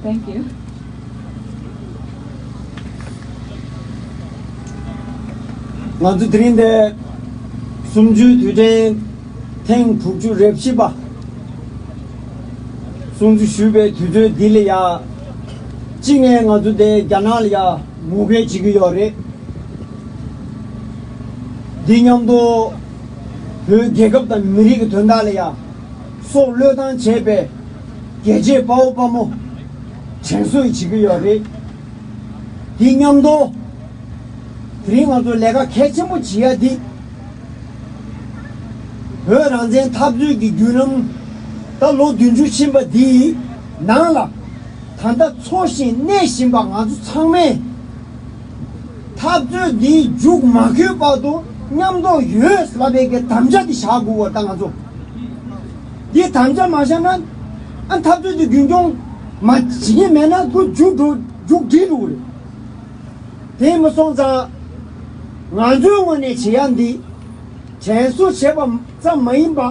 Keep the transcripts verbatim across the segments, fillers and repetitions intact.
Thank you. ང་ཚོ་དེ་རིང་འདིར་གསུམ་བཅུའི་དུས་དྲན་ཐེངས་དྲུག་ཅུ་རེ་བཞི་པ་སྲུང་བརྩི་ཞུ་བའི་དུས་ཚོད་འདི་ལ་ཡ། གཅིག་ནས་ང་ཚོ་འདིར་རྒྱ་ནག་ལ་ཡ་ངོ་རྒོལ་བྱེད་ཀྱི་ཡོད་རེད། འདི་མཉམ་དུ་བོད་རྒྱལ་ཁབ་དང་མི་རིགས་ཀྱི་དོན་དག་ལ་ཡ་སྲོག་བློས་བཏང་བྱས་པའི་རྒྱལ་གཅེས་དཔའ་བོ་དཔའ་མོ་དྲན་གསོ་བྱེད་ཀྱི་ཡོད་རེད། འདི་མཉམ་དུ་དེ་རིང་ང་ཚོ་ལས་ཀ་གལ་ཆེན་པོ་བྱེད་ཡ་འདི། བོད་རང་བཙན་འཐབ་རྩོད་ཀྱི་བརྒྱུད་རིམ་ད་ལོ་བདུན་ཅུ་ཕྱིན་པ་འདིའི་ནང་ལ། ད་ལྟ་འཚོ་ཞིང་གནས་བཞིན་པ་ང་ཚོ་ཚང་མས་འཐབ་རྩོད་འདི་མཇུག་མ་འཁྱོལ་བར་དུ་མཉམ་དུ་ཡོད་ལབ་པའི་གི་དམ་བཅའ་འདི་བཞག་དགོས་པ། ད་ང་ཚོ་འདི་དམ་བཅའ་མ་བཞག་ན། ཨ། འཐབ་རྩོད་འདི་རྒྱུན་སྐྱོང་མ་བྱེད་ཉན་མེད་ན་ཁོ་མཇུག་འགྲོ་མཇུག་སྒྲིལ་འགྲོ་གི་རེད། དེ་མ་སོང་ཙང་ང་ཚོའི་ངོས་ནས་བྱེད་ཡ་འདི་དྲན་གསོ་བྱེད་པ་ཙམ་མ་ཡིན་པ།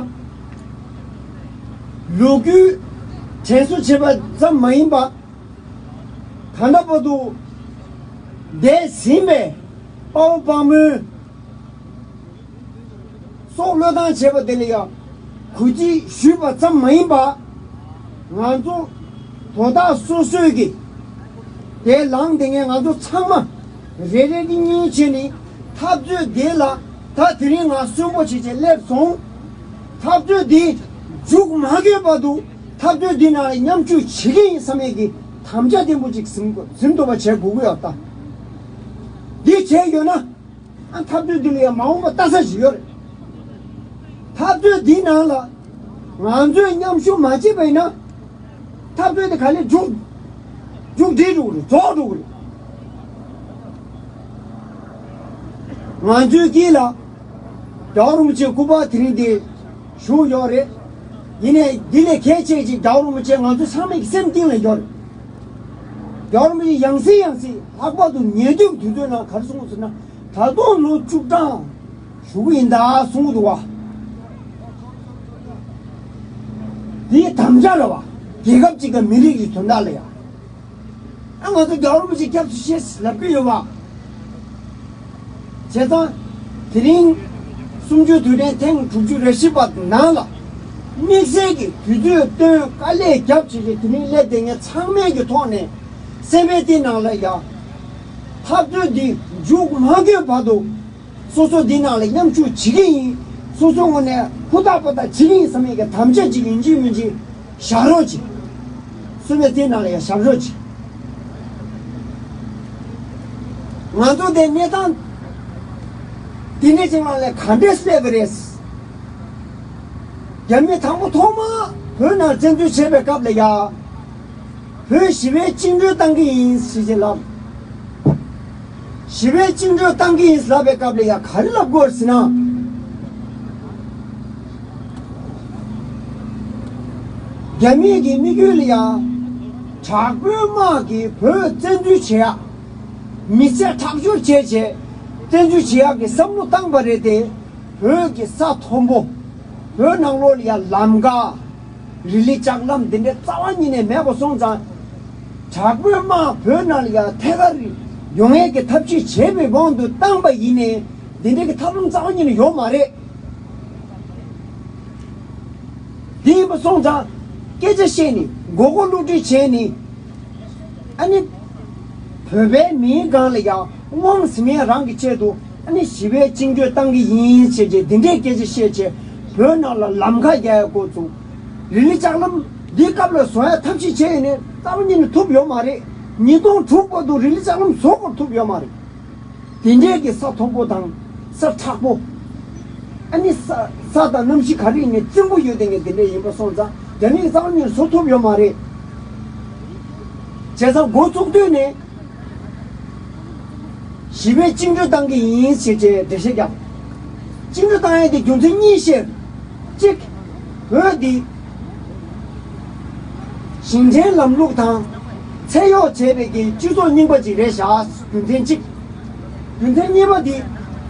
ལོ་རྒྱུས་དྲན་གསོ་བྱེད་པ་ཙམ་མ་ཡིན་པ། ད་ལྟ་བར་དུ་འདས་ཟིན་པའི་དཔའ་བོ་དཔའ་མོའི་སྲོག་བློས་བཏང་བྱས་པ་དེ་ལ་ཡང་གུས་བརྩི་ཞུས་པ་ཙམ་མ་ཡིན་པ། ང་ཚོ་དོ་བདག་སོ་སོའི་གི་དེ་ལངས་དེ་ངས་ང་ཚོ་ཚང་མ་རེ་རེ་གཉིས་གཉིས་བྱས་ནས་འཐབ་རྩོད་དེ་ལ་ད་དེ་རིང་ང་གསོན་པོ་བྱེད་བྱེད་སླེབས་སོང་། འཐབ་རྩོད་འདི་མཇུག་མ་འཁྱོལ་བར་དུ་འཐབ་རྩོད་འདི་ནང་ལ་མཉམ་ཞུགས་བྱེད་ཀྱི་ཡིན་བསམ་ཡས་ཀྱི་དམ་བཅའ་བརྟན་པོ་ཅིག་ཟིན་ཟིན་ཐུབ་པ་བྱེད་དགོས་ཀྱི་ཡོད་ད། འདི་བྱས་ཡོད་ན། ཨ། འཐབ་རྩོད་འདི་ལ་ཡང་མ་འོངས་པ་ལྟ་ས་ཞིག་ཡོད་རེད། འཐབ་རྩོད་འདི་ནང་ལ་ང་ཚོས་མཉམ་ཞུགས་མ་བྱས་པ་ཡིན་ན། འཐབ་རྩོད་དེ་ག་ལེར་མཇུག་མཇུག་སྒྲིལ་འགྲོ་གི་རེད། རྫོགས་འགྲོ་གི་རེད། ང་ཚོའི་དཀྱིལ་ལ་རྒྱལ་བ་རིན་པོ་ཆེ་སྐུ་པར་དེ་རིང་འདི་བཞུགས་ཡོད་རེད། ཡིན་ནའི་འདི་ལས་གལ་ཆེ་ཅིག་རྒྱལ་བ་རིན་པོ་ཆེ་ང་ཚོ་ཚང་མའི་སེམས་གཏིང་ལ་ཡོད་རེད། རྒྱལ་བ་རིན་པོ་ཆེ་ཡང་སེ་ཡང་སེ་ལྷག་པར་དུ་ཉེ་དུས་དུས་ཚོད་ནང་ག་རེ་གསུངས་ཟེར་ན། ད་དུང་ལོ་བཅུ་གྲངས་བཞུགས་ཀྱི་ཡིན་ད་གསུང་གི་འདུག་བ། དེའི་དམ་བཅའ་རེད་བ། རྒྱལ་ཁབ་ཅིག་དང་མི་རིགས་ཀྱི་དོན་དག་ལ་ཡ། ཨ། ང་ཚོ་རྒྱལ་བ་རིན་པོ་ཆེ་སྐྱབས་སུ་མཆི་ལབ་ཀྱི་ཡོད་བ། བྱས་ཙང་དེ་རིང་གསུམ་བཅུའི་དུས་དྲན་ཐེངས་དྲུག་ཅུ་རེ་བཞི་པ་ནང་ལ་དམིགས་བསལ་གྱི་དུས་ཚོད་བཏོན་དཀའ་ལས་བརྒྱབ་བྱས་བྱས་དེ་རིང་སླེབས་བསྡད་མཁན་ཚང་མའི་གི་ཐོག་ནས་སེམས་པའི་གཏིང་ནང་ལ་ཡ། འཐབ་རྩོད་འདི་མཇུག་མ་འཁྱོལ་བར་དུ། སོ་སོ་འདི་ནང་ལ་མཉམ་ཞུགས་བྱེད་ཀྱི་ཡིན། སོ་སོ་ངོས་ནས་ཧུར་ཐག་པ་ཐག་བྱེད་ཀྱི་ཡིན་བསམ་ཡས་ཀྱི་དམ་བཅའ་ཅིག་ཡིན་གཅིག་མིན་གཅིག་བཞག་རོགས་གྱིས། སུ་མེད་དེ་ནང་ལ་ཡང་བཞག་རོགས་གྱིས། ང་ཚོ་དེ་གནས་སྟངས་དེ་འདྲ་ཅིག་ནང་ལ་ག་འདྲས་སླེབས་པ་རེད། རྒྱ་མི་དང་པོ་ཐོག་མ་བོད་ནང་བཙན་འཛུལ་བྱས་པའི་སྐབས་ལ་ཡ། བོད་ཞི་བའི་བཅིངས་འགྲོལ་བཏང་གི་ཡིན་ཞེས་བྱས་ལབ། ཞི་བའི་བཅིངས་འགྲོལ་བཏང་གི་ཡིན་ལབ་པའི་སྐབས་ལ་ཡ་ག་རེ་ལབ་དགོས་ཟེར་ན། རྒྱ་མིའི་གི་དམིགས་ཡུལ་ལ་ཡ་དྲག་པོའི་དམག་གིས་བོད་བཙན་འཛུལ་བྱེད་ཡ། མི་ཚེ་ཐག་གཅོད་བྱས་བྱས་བཙན་འཛུལ་བྱེད་ཡ་གི་བསམ་བློ་བཏང་པ་རེད་དེ། བོད་ཀྱི་ས་མཐོན་པོ། བོད་ནང་ལོགས་ལ་ཡ་ལམ་ཀ། རི་ལི་ལྕགས་ལམ་འདི་འདྲའི་རྩ་བ་ཉིད་ནས་མེད་པ་སོང་ཙང་། དྲག་པོའི་དམག་བོད་ནང་ལ་ཡ་ཐད་ཀར་ཡོང་ཡས་ཀྱི་ཐབས་ཤེས་བྱས་པའི་དབང་དུ་བཏང་པ་ཡིན་ནའི་འདི་འདྲའི་གི་ཐབས་ལམ་རྩ་བ་ཉིད་ནས་ཡོད་མ་རེད། དེ་ཡིན་པ་སོང་ཙང་སྐད་ཆ་བཤད་ནས་མགོ་སྐོར་བསླུ་བྲིད་བྱས་ནས། ཨ་ནི། བོད་པའི་མིའི་སྒང་ལ་ཡང་དབང་ཟིན་ཡ་རང་གི་ཆེད་དུ་ཨ་ནི་ཞི་བའི་བཅིངས་འགྲོལ་བཏང་གི་ཡིན་ཞེས་བྱས་འདི་འདྲའི་སྐད་ཆ་བཤད་བྱས་བོད་ནང་ལ་ལམ་ཁ་རྒྱག་ཡ་འགོ་བཙུགས། རི་ལི་ལྕགས་ལམ་འདི་སྐབས་ལ་བཟོ་ཡ་ཐབས་ཤེས་བྱས་ཡིན་ནའི་རྩ་བ་ཉིད་ནས་ཐུབ་ཡོད་མ་རེད། ཉིས་སྟོང་དྲུག་བར་དུ་རི་ལི་ལྕགས་ལམ་བཟོ་སྐོར་ཐུབ་ཡོད་མ་རེད། དེ་འདྲའི་གི་ས་མཐོན་པོ་དང་ས་མཁྲེགས་པོ། ཨ་ནི་ས་ས་དང་གནམ་གཤིས་ག་རེ་ཡིན་ནའི་བཙན་པོ་ཡོད་དེ་ངས་དེ་འདྲ་ཡིན་པ་སོང་ཙང་རྒྱ་མིས་རྩ་བ་ནས་བཟོ་ཐུབ་ཡོད་མ་རེད། བྱས་ཙང་འགོ་བཙུགས་དུས་ནས་ཞི་བའི་བཅིངས་འགྲོལ་བཏང་གི་ཡིན་ཞེས་བྱས་འགྲེལ་བཤད་རྒྱབ། བཅིངས་འགྲོལ་བཏང་ཡས་དེ་རྒྱུ་མཚན་གཉིས་བཤད། གཅིག་བོད་འདི་ཞིང་ཆེན་ལམ་ལུགས་དང་ཚད་གཡོག་བྱས་པའི་གི་སྤྱི་ཚོགས་རྙིང་པ་ཅིག་རེད་བཞག་རྒྱུ་མཚན་གཅིག་རྒྱུ་མཚན་གཉིས་པ་འདི་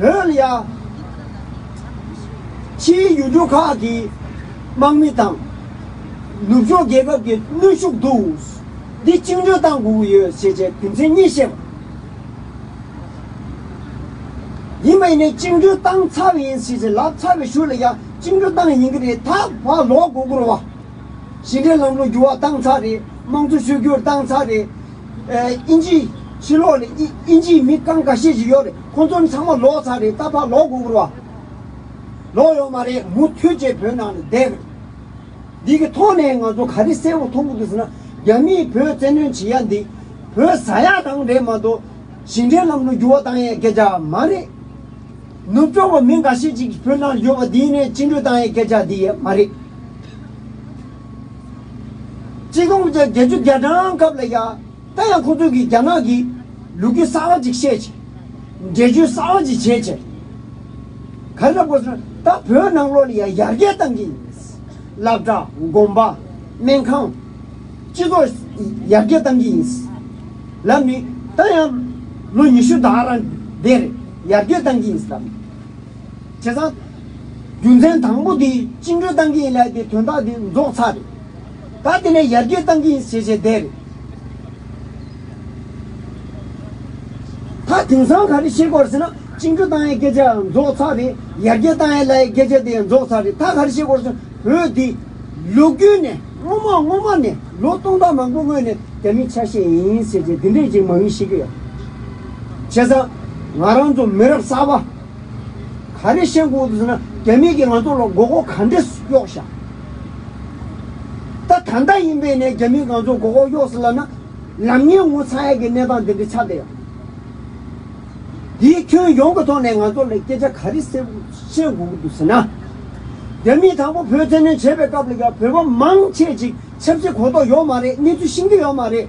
བོད་ལ་ཡ་ཕྱིའི་ཡུལ་གྲུ་ཁག་གི་དམག་མི་དང་ནུབ་ཕྱོགས་རྒྱལ་ཁབ་ཀྱི་གནོན་ཤུགས་འདུག་འདི་བཅིངས་འགྲོལ་བཏང་དགོས་ཀྱི་ཡོད་ཟེར་བྱས་རྒྱུ་མཚན་གཉིས་བཤད་པ། ཡིན་པ་ཡིན་ནའི་བཅིངས་འགྲོལ་བཏང་ཚར་བ་ཡིན་ཟེར་བྱས་ལབ་ཚར་བའི་གཞུག་ལ་ཡང་བཅིངས་འགྲོལ་བཏང་ཡིན་གྱི་རེད། ད་ཕར་ལོག་དགོས་ཀྱི་རེད་བ། ཕྱི་འབྲེལ་ལམ་ལུགས་འགྱུར་བ་བཏང་ཚར་རེད། དམངས་གཙོ་ཕྱོགས་བསྒྱུར་བཏང་ཚར་རེད། ཨ། དབྱིན་ཇི་ཕྱི་ལོགས་ལ་དབྱིན་དབྱིན་ཇིའི་མི་རྐང་འགའ་ཤས་ཅིག་ཡོད་རེད། ཁོང་ཚོ་ཚང་མ་ལོག་ཚར་རེད། ད་ཕར་ལོག་དགོས་ཀྱི་རེད་བ། ལོག་ཡོད་མ་རེད། མུ་མཐུད་བྱས་བོད་ནང་ལ་བསྡད་ཀྱི་རེད། འདི་གི་ཐོག་ནས་ང་ཚོ་ག་རེ་གསལ་པོ་མཐོང་གི་འདུག་ཟེར་ན། རྒྱ་མིས་བོད་བཙན་གནོན་བྱེད་ཡ་འདི་བོད་ཟ་ཡ་རང་རེད་མ་གཏོགས་ཕྱི་འབྲེལ་ལམ་ལུགས་འགྱུར་བ་བཏང་ཡའི་སྐད་ཆ་མ་རེད། ནུབ་ཕྱོགས་པ་མི་འགའ་ཤས་ཅིག་བོད་ནང་ཡོད་པ་འདིའི་ནས་བཅིངས་འགྲོལ་བཏང་ཡའི་སྐད་ཆ་འདི་ཡང་མ་རེད། གཅིག་སྟོང་དགུ་བརྒྱ་བརྒྱད་ཅུ་གྱ་གྲངས་སྐབས་ལ་ཡ། ད་ཡང་ཁོ་ཚོས་ཀྱིས་རྒྱ་ནག་གི་ལོ་རྒྱུས་གསར་པ་ཅིག་བཤད་བྱས། འགྲེལ་བརྗོད་གསར་པ་ཅིག་བྱས་བྱས། ག་རེ་ལབ་དགོས་ཟེར་ན། ད་བོད་ནང་ལོགས་ལ་ཡ་ཡར་རྒྱས་བཏང་གི་ཡིན། སློབ་གྲྭ། དགོན་པ། སྨན་ཁང་། སྤྱི་ཚོགས་ཡར་རྒྱས་བཏང་གི་ཡིན་ལབ་ནི། ད་ཡང་ལོ་ཉི་ཤུ་ད་རང་བསྡད་རེད། ཡར་རྒྱས་བཏང་གི་ཡིན་ལབ་ནི། བྱས་ཙང་། རྒྱུ་མཚན་དང་པོ་དེ་བཅིངས་འགྲོལ་བཏང་གི་ཡིན་ལབ་དེ་དོན་དག་དེ་རྫོགས་ཚར་རེད། ད་དེ་ནས་ཡར་རྒྱས་བཏང་གི་ཡིན་ཞེས་བྱས་བསྡད་རེད། ད་དེང་སང་ག་རེ་བཤད་དགོས་རེད་ཟེར་ན། བཅིངས་འགྲོལ་བཏང་ཡའི་སྐད་ཆ་ཡང་རྫོགས་ཚར་རེད། ཡར་རྒྱས་བཏང་ཡའི་ལབ་ཡའི་སྐད་ཆ་དེ་ཡང་རྫོགས་ཚར་རེད། ད་ག་རེ་བཤད་དགོས་རེད་ཟེར་ན། བོད་འདི་ལོ་རྒྱུས་ནས་སྔོན་མ་སྔོན་མ་ནས་ལོ་སྟོང་ཕྲག་མང་པོ་སྔོན་ནས་རྒྱ་མིའི་ཆ་ཤས་ཡིན་ཟེར་བྱས་འདི་འདྲས་ཅིག་མ་ཡིན་ཤེས་ཀྱི་ཡོད། བྱས་ཙང་ང་རང་ཚོ་མི་རབས་གསར་པ། ག་རེ་ཤེས་དགོས་འདུག་ཟེར་ན། རྒྱ་མི་གིས་ང་ཚོ་ལ་མགོ་སྐོར་ག་འདྲས་གཡོག་བཞག་ད་ད་ལྟ་ཡིན་པས་ནས་རྒྱ་མིས་ང་ཚོ་མགོ་སྐོར་གཡོག་ཟེར་ལབ་ན། ལམ་ངན་ངོ་ཚ་ཡག་གི་གནས་སྟངས་འདི་འདྲ་ཆགས་བསྡད་ཡོད། འདིའི་ཁྱོན་ཡོངས་ཀྱི་ཐོག་ནས་ང་ཚོ་ལ་སྐད་ཆ་ག་རེ་གསལ་པོ་བཤད་དགོས་ཀྱི་འདུག་ཟེར་ན། རྒྱ་མིས་དང་པོ་བོད་བཙན་གནོན་བྱས་པའི་སྐབས་ལ་ཡང་བོད་པ་མང་ཆེ་ཅིག་ཆབ་སྲིད་གོ་རྟོགས་ཡོད་མ་རེད། གནས་ཚུལ་ཤེས་ཀྱི་ཡོད་མ་རེད།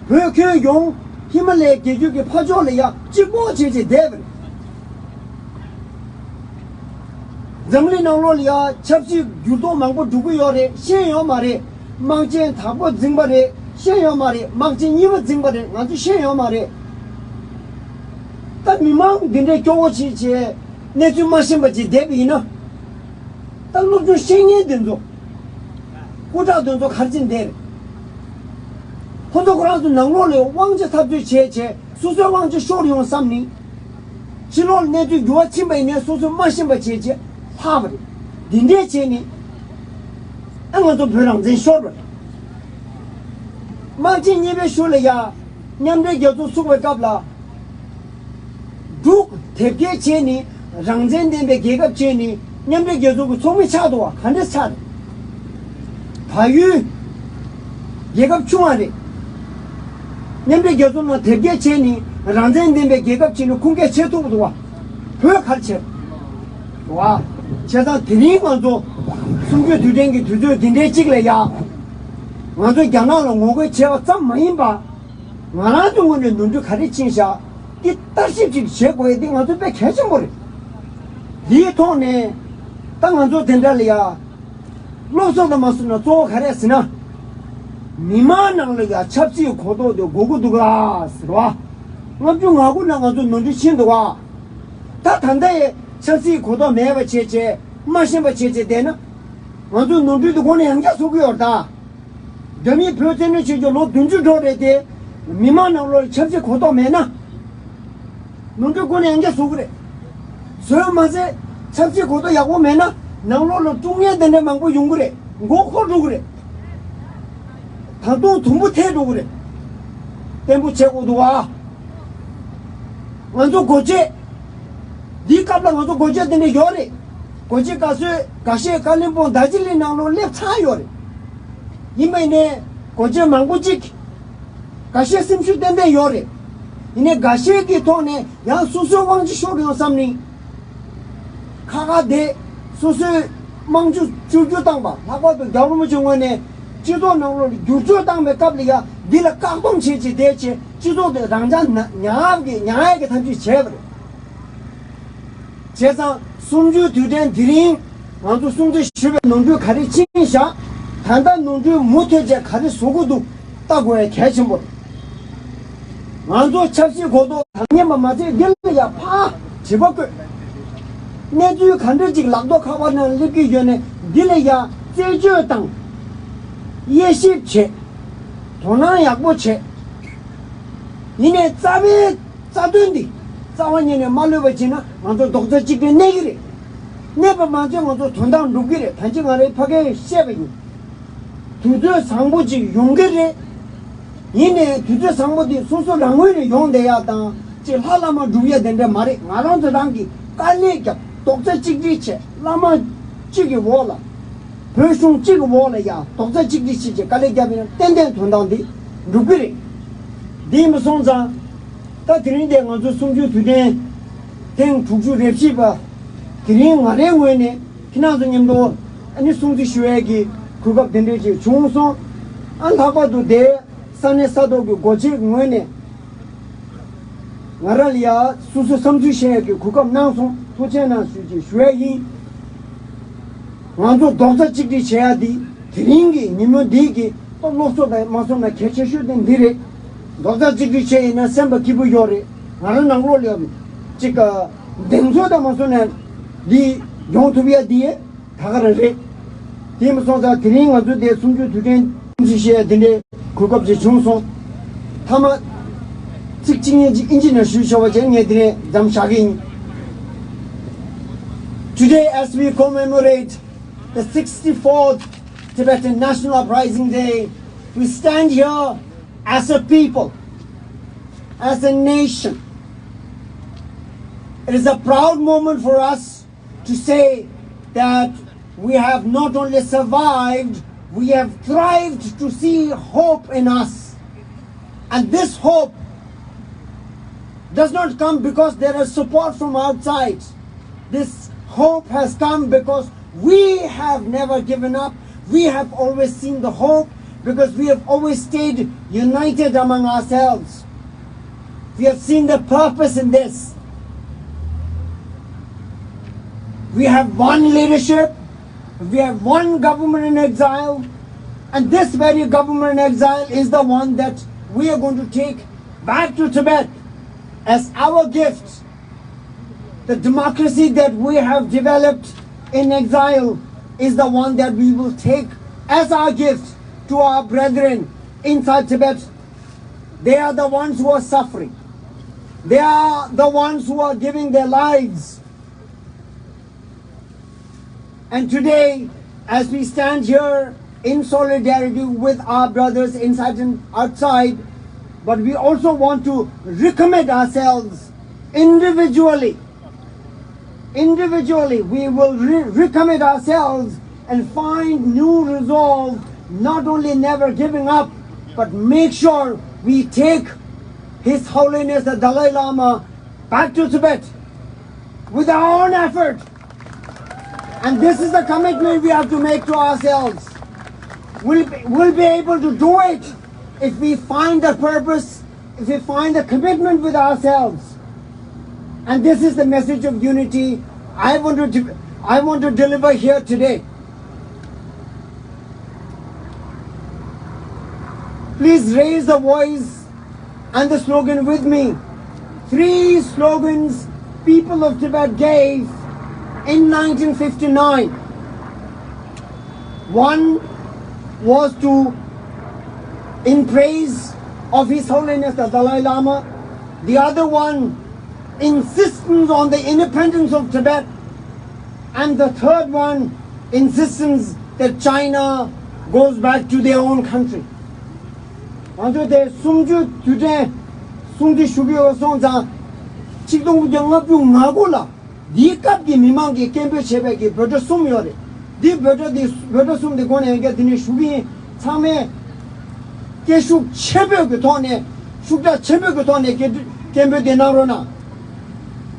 བོད་ཁྱོན་ཡོངས་ཧི་མ་ལའི་རྒྱལ་རྒྱུད་ཀྱི་ཕ་ཕྱོགས་ལ་ཡང་གཅིག་པོ་བྱས་བྱས་བསྡད་པ་རེད། འཛམ་གླིང་ནང་ལོགས་ལ་ཡང་ཆབ་སྲིད་འགྱུར་ལྡོག་མང་པོ་འགྲོ་གི་ཡོད་རེད། ཤེས་ཡོད་མ་རེད། དམག་ཆེན་དང་པོ་འཛིངས་པ་རེད། ཤེས་ཡོད་མ་རེད། དམག་ཆེན་གཉིས་པ་འཛིངས་པ་རེད། ང་ཚོས་ཤེས་ཡོད་མ་རེད། ད་མི་མང་འདི་འདྲའི་སྐྱོ་བོ་བྱེད་བྱས་གནས་ཚུལ་མ་ཤེས་པ་ཅིག་བསྡད་པ་ཡིན་ན། ད་སློབ་སྦྱོང་ཤེས་མཁན་དེ་ཚོ། སྐུ་དྲག་དེ་ཚོ་ག་རེ་བྱེད་བསྡད་རེད། ཁོ་ཚོ་ཁོ་རང་ཚོ་ནང་ལོགས་ལ་དབང་ཆ་འཐབ་རྩོད་བྱས་བྱས་སོ་སོའི་དབང་ཆ་ཤོར་ཡོང་བསམ་ནས། ཕྱི་ལོགས་ལ་གནས་ཚུལ་འགྱུར་བ་ཕྱིན་པ་ཡིན་ནའི་སོ་སོས་མ་ཤེས་པ་བྱས་བྱས་ལྷག་པ་རེད། འདི་འདྲས་བྱས་ནས་ཨ་ང་ཚོ་བོད་རང་བཙན་ཤོར་བ་རེད། དམག་ཆེན་གཉིས་པའི་གཞུག་ལ་ཡ་མཉམ་འབྲེལ་རྒྱལ་ཚོགས་ཚུགས་པའི་སྐབས་ལ། འབྲུག་དེབ་སྐྱེལ་བྱས་ནས་རང་བཙན་ལྡན་པའི་རྒྱལ་ཁབ་བྱས་ནས་མཉམ་འབྲེལ་རྒྱལ་ཚོགས་ཀྱི་ཚོགས་མི་ཆགས་འདུག་བ། ག་འདྲས་ཆགས་རེད། བལ་ཡུལ་རྒྱལ་ཁབ་ཆུང་བ་རེད། མཉམ་འབྲེལ་རྒྱལ་ཚོགས་ནང་དེབ་སྐྱེལ་བྱས་ནས་རང་བཙན་ལྡན་པའི་རྒྱལ་ཁབ་བྱས་ནས་ཁུངས་སྐྱེལ་བྱེད་ཐུབ་འདུག་བ། བོད་ག་རེ་བྱས་རེད། བ། བྱས་ཙང་དེ་རིང་ང་ཚོ་གསུམ་བཅུའི་དུས་དྲན་གྱི་དུས་ཚོད་འདི་འདྲའི་གཅིག་ལ་ཡ། ང་ཚོ་རྒྱ་ནག་ལ་ངོ་རྒོལ་བྱས་པ་ཙམ་མ་ཡིན་པ། ང་རང་ཚོའི་ངོས་ནས་ནོར་འཁྲུལ་ག་རེ་ཕྱིན་བཞག་འདི་བརྟག་ཞིབ་ཅིག་བྱེད་དགོས་ཡ་འདི་ང་ཚོ་དཔེ་གལ་ཆེན་པོ་རེད། འདིའི་ཐོག་ནས་ད་ང་ཚོ་དེ་འདྲ་ལ་ཡ། སློབ་གསོ་དང་མ་སོང་ན་གཙོ་བོ་ག་རེ་ཟེར་ན། མི་མང་ནང་ལ་ཡ་ཆབ་སྲིད་གོ་རྟོགས་དེ་དགོས་ཀྱི་འདུག་ག་ཟེར་བ། ལྔ་བཅུ་ང་དགུ་ནང་ང་ཚོ་ནོར་འཁྲུལ་ཕྱིན་འདུག་ག་ད་ད་ལྟ་ཡི་ཆབ་སྲིད་གོ་རྟོགས་མེད་པ་བྱས་བྱས་མ་ཤེས་པ་བྱས་བྱས་བསྡད་ན། ང་ཚོ་ནོར་འཁྲུལ་དེ་མགོ་ནས་ཡང་བསྐྱར་བཟོ་གི་ཡོད་རེད་ད། རྒྱ་མིས་བོད་བཙན་གནོན་བྱེད་རྒྱུ་ལོ་བདུན་ཅུ་འགྲོ་རེད་དེ། མི་མང་ནང་ལོགས་ཆབ་སྲིད་གོ་རྟོགས་མེད་ན། ནོར་འཁྲུལ་སྒོ་ནས་ཡང་བསྐྱར་བཟོ་གི་རེད། བཟོས་མ་ཟད་ཆབ་སྲིད་གོ་རྟོགས་ཡག་པོ་མེད་ན་ནང་ལོགས་ལ་དཀྲུག་ངན་དེ་འདྲ་མང་པོ་ཡོང་གི་རེད། མགོ་འཁོར་འགྲོ་གི་རེད། ད་དུང་དུམ་བུ་ཐལ་འགྲོ་གི་རེད། བརྟན་པོ་བྱེད་དགོས་འདུག་ཨ། ང་ཚོ་སྒོ་འབྱེད། འདིའི་སྐབས་ལ་ང་ཚོ་སྒོ་འབྱེད་དེ་འདྲ་ཡོད་རེད། སྒོ་འབྱེད་ག་ཚོད་འགའ་ཤས་ཀ་ལིམ་པོང་རྡོ་རྗེ་གླིང་ནང་ལོགས་སླེབས་ཚར་ཡོད་རེད། ཡིན་པ་ཡིན་ནའི་སྒོ་འབྱེད་མང་པོ་ཅིག་འགའ་ཤས་སེམས་ཤུགས་ཏན་ཏན་ཡོད་རེད། ཡིན་ནའི་འགའ་ཤས་ཀྱི་ཐོག་ནས་ཡང་སོ་སོའི་དབང་ཆ་ཤོར་ཡོང་བསམ་ནས། ཁ་ཁ་བསྡད། སོ་སོའི་དམངས་གཙོ་བཅོས་བསྒྱུར་བཏང་པ། ལྷག་པར་དུ་རྒྱལ་བ་རིན་པོ་ཆེའི་ངོས་ནས་སྤྱི་ཚོགས་ནང་ལོགས་ལ་བསྒྱུར་བཅོས་བཏང་པའི་སྐབས་ལ་ཡ་འདི་ལ་བཀག་སྡོམ་བྱེད་ཅེས་བསྡད་ཅེས་སྤྱི་ཚོགས་དེ་རང་འཇགས་ན་ཉར་གི་ཉར་ཡག་གི་ཐབས་ཇུས་བྱས་པ་རེད། བྱས་ཙང་གསུམ་བཅུའི་དུས་དྲན་དེ་རིང་ང་ཚོ་སྲུང་བརྩི་ཞུ་བའི་ནོར་འཁྲུལ་ག་རེ་ཕྱིན་བཞག་ད་ལྟ་ནོར་འཁྲུལ་མུ་མཐུད་བྱས་ག་རེ་བཟོ་དགོས་འདུག་ལྟ་དགོས་ཡ་གལ་ཆེན་པོ་རེད། ང་ཚོ་ཆབ་སྲིད་གོ་རྟོགས་དང་ཉན་པ་མ་ཚད་འདི་ལ་ཡ་ཕར་དྲི་བ་བཀོད། གནས་ཚུལ་ག་འདྲ་ཅིག་ལག་ཐོག་ཁ་པར་ནང་སླེབས་ཀྱི་ཡོད་ནས་འདི་ལ་ཡ་རྩད་གཅོད་དང་། དབྱེ་ཞིབ་བྱེད། དོ་སྣང་ཡག་པོ་བྱས། ཡིན་ནའི་རྩ་བའི་རྩ་དོན་འདི་རྩ་བ་ཉིད་ནས་མ་ལྷོད་པ་བྱས་ན་ང་ཚོ་རྡོག་རྩ་གཅིག་སྒྲིལ་གནས་ཀྱི་རེད། གནས་པ་མ་ཚད་ང་ཚོ་དོན་དག་འགྲུབ་ཀྱི་རེད། ད་ཅི་ང་རའི་ཕ་གིར་བཤད་པ་ཡིན། དུས་ཚོད་བཟང་པོ་ཅིག་ཡོང་གི་རེད། ཡིན་ནའི་དུས་ཚོད་བཟང་པོ་དེ་སོ་སོ་རང་ངོས་ནས་ཡོང་བསྡད་ཡག་དང་ཅིག་ལྷ་བླ་མ་སྒྲུབ་ཡ་དེ་འདྲ་མ་རེད། ང་རང་ཚོ་རང་གིས་དཀའ་ལས་བརྒྱབ། རྡོག་རྩ་གཅིག་སྒྲིལ་བྱས། བླ་མ་གཅིག་གི་འོག་ལ། བོད་གཞུང་གཅིག་གི་འོག་ལ་ཡ་རྡོག་རྩ་གཅིག་སྒྲིལ་བྱས་བྱས་དཀའ་ལས་བརྒྱབ་ཡིན་ན་ཏན་ཏན་དོན་དག་འདི་འགྲུབ་ཀྱི་རེད། འདི་མ་སོང་ཙང་། ད་དེ་རིང་དེ་ང་ཚོ་གསུམ་བཅུའི་དུས་དྲན་ཐེངས་དྲུག་ཅུ་རེ་བཞི་པ། དེ་རིང་ང་རའི་ངོས་ནས་ཁྱེད་རང་ཚོ་མཉམ་དུ་ཨ་ནི་སྲུང་བརྩི་ཞུ་ཡས་ཀྱི་གོ་སྐབས་དེ་འདྲ་ཅིག་བྱུང་སོང་། ཨ། ལྷག་པར་དུ་དེ་ས་གནས་ས་ཐོག་གི་འགོ་ཁྲིད་ངོས་ནས། ང་རང་ལ་ཡ་སོ་སོ་བསམ་ཚུལ་བཤད་ཡག་གི་གོ་སྐབས་གནང་སོང་། ཐུགས་རྗེ་གནང་ཞུ་ཅིག་ཞུ་ཡ་ཡིན། ང་ཚོ་རྡོག་རྩ་གཅིག་སྒྲིལ་བྱེད་ཡ་འདི་དེ་རིང་གི་ཉིན་མོ་འདི་གི་སློབ་གསོ་དང་མ་སོང་ན་གལ་ཆེ་ཤོས་དེ་འདི་རེད། རྡོག་རྩ་གཅིག་སྒྲིལ་བྱས་ཡིན་ན་སེམས་པ་སྐྱིད་པོ་ཡོད་རེད། ང་རང་ནང་ལོགས་ལ་ཡ་ཅིག་གདེང་ཚོད་དང་མ་སོང་ན་འདི་ཡོང་ཐུབ་ཡ་འདི། ད་ག་རང་རེད། དེ་མ་སོང་ཙང་དེ་རིང་ང་ཚོ་དེ་གསུམ་བཅུའི་དུས་དྲན་ཞིག་བཤད་དེ་འདྲའི་གོ་སྐབས་ཅིག་བྱུང་སོང་། མཐའ་མ། ཚིག་གཅིག་གཉིས་ཅིག་ཨིན་ཇི་ནང་ཞུས་ཆོག་པ་བྱས། ངས་དེ་ནས་མཚམས་བཞག་གི་ཡིན། Today, as we commemorate the sixty-fourth Tibetan National Uprising Day, we stand here as a people, as a nation. It is a proud moment for us to say that we have not only survived, we have thrived to see hope in us. And this hope does not come because there is support from outside. This hope has come because we have never given up. We have always seen the hope because we have always stayed united among ourselves. We have seen the purpose in this. We have one leadership, we have one government in exile, and this very government in exile is the one that we are going to take back to Tibet as our gift. The democracy that we have developed in exile is the one that we will take as our gift to our brethren inside Tibet. They are the ones who are suffering. They are the ones who are giving their lives. And today, as we stand here in solidarity with our brothers inside and outside, but we also want to recommit ourselves individually. Individually, we will re- recommit ourselves and find new resolve, not only never giving up, but make sure we take His Holiness the Dalai Lama back to Tibet with our own effort. And this is the commitment we have to make to ourselves. We'll be, we'll be able to do it if we find the purpose, if we find the commitment with ourselves. And this is the message of unity I want to, de- I want to deliver here today. Please raise the voice and the slogan with me. Three slogans people of Tibet gave in nineteen fifty-nine. One was to, in praise of His Holiness the Dalai Lama. The other one, insistence on the independence of Tibet. And the third one, insistence that China goes back to their own country. ང་ཚོ་དེ་གསུམ་བཅུའི་དུས་དྲན་སྲུང་བརྩི་ཞུ་གི་ཡོད་སོང་ཙང་། ཆིག་སྟོང་དགུ་བརྒྱ་ལྔ་བཅུ་ང་དགུ་ལ་འདིའི་སྐབས་ཀྱི་མི་མང་གིས་སྐད་འབོད་བྱས་པའི་གི་འབོད་སྒྲ་གསུམ་ཡོད་རེད། འདིའི་འབོད་སྒྲ་འདི་འབོད་སྒྲ་གསུམ་འདི་སྒོ་ནས་ཡང་བསྐྱར་འདི་ནས་ཞུ་གི་ཡིན། ཚང་མས་སྐད་ཤུགས་ཆེན་པོའི་གི་ཐོག་ནས། ཤུགས་དྲག་ཆེན་པོའི་གི་ཐོག་ནས་སྐད་སྐད་འབོད་འདི་གནང་རོགས་གནང་།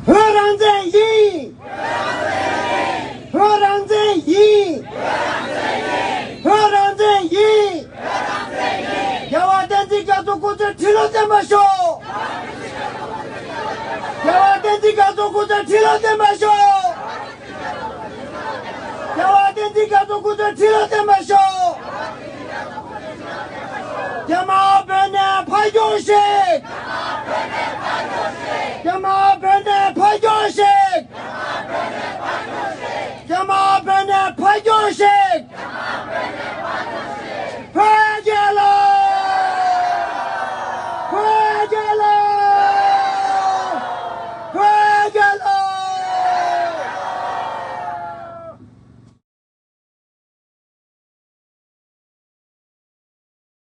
བོད་རང་བཙན་ཡིན། བོད་རང་བཙན་ཡིན། བོད་རང་བཙན་ཡིན། རྒྱལ་བ་བསྟན་འཛིན་རྒྱ་མཚོ་སྐུ་ཚེ་ཁྲི་ལོ་བརྟན་པར་ཤོག་རྒྱལ་བ་བསྟན་འཛིན་རྒྱ་མཚོ་སྐུ་ཚེ་ཁྲི་ལོ་བརྟན་པར་ཤོག་རྒྱལ་བ་བསྟན་འཛིན་རྒྱ་མཚོ་སྐུ་ཚེ་ཁྲི་ལོ་བརྟན་པར་ཤོག་རྒྱ་དམར་བོད་ནས་ཕར་རྒྱུགས་ཤིག་རྒྱ་དམར་བོད་ནས་ཕར་རྒྱུགས་ཤིག་རྒྱ་དམར་བོད་ནས་ཕར་རྒྱུགས་ཤིག